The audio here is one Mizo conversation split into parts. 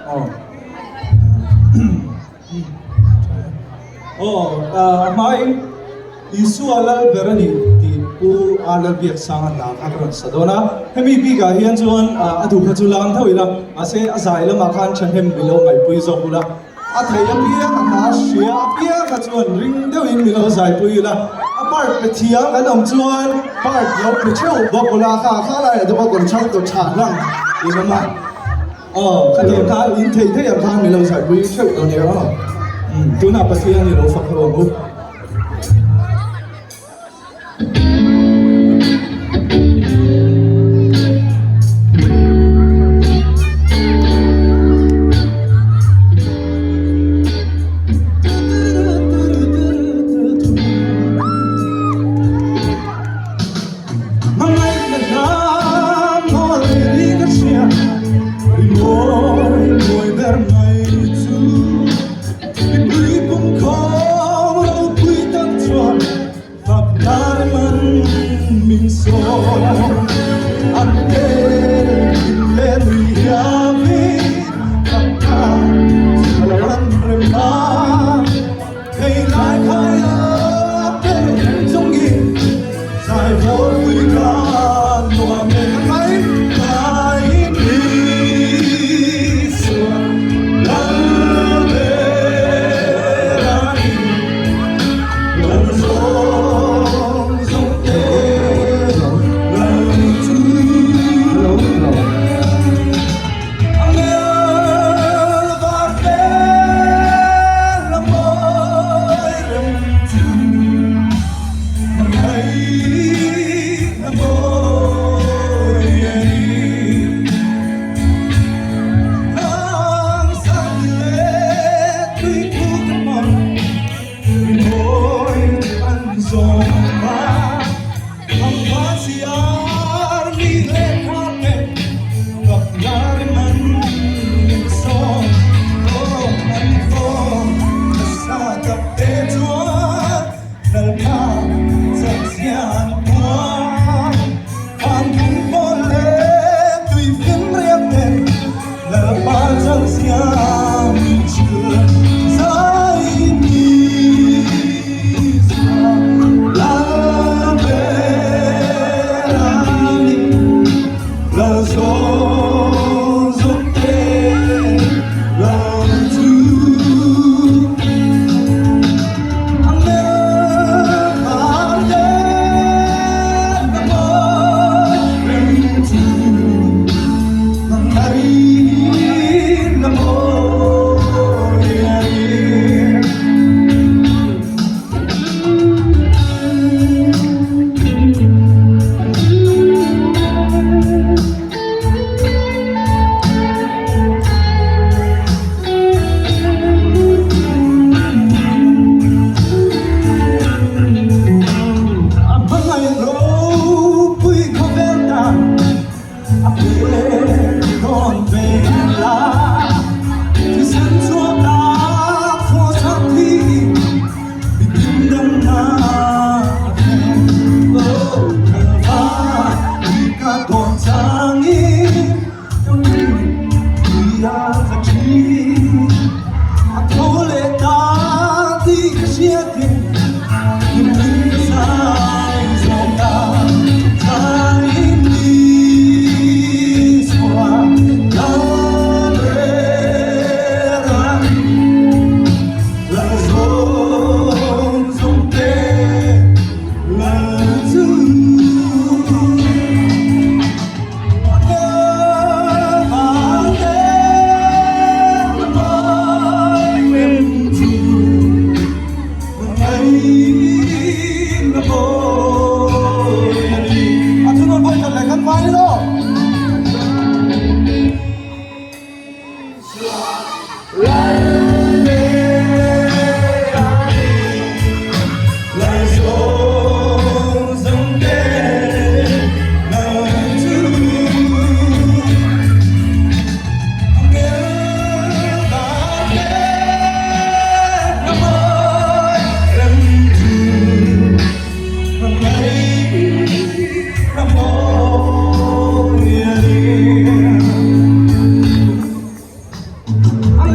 Aw. Aw, a hmain Isua lal ber a ni tih Pu Lalbiaksanga hla kha ka rawn sa dawn a. Hemi bikah hian chuan a duh kha chu lang tho ila, mahse a zai lamah khan thahnem mi lo ngaihpui zawk ula. A thei apiang a hla hria apiang kha chuan ring deuhin mi lo zaipui ila, a part pe thiam kan awm chuan part lo pe theuh bawk ula, kha kha laiah te pawh contractor tha hlang in awm a. Aw, kha tiang khan in thei thei ang khan mi lo zaipui theuh dawn nia aw. Tunah Pathian i lo fak ho ang u.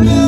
nge.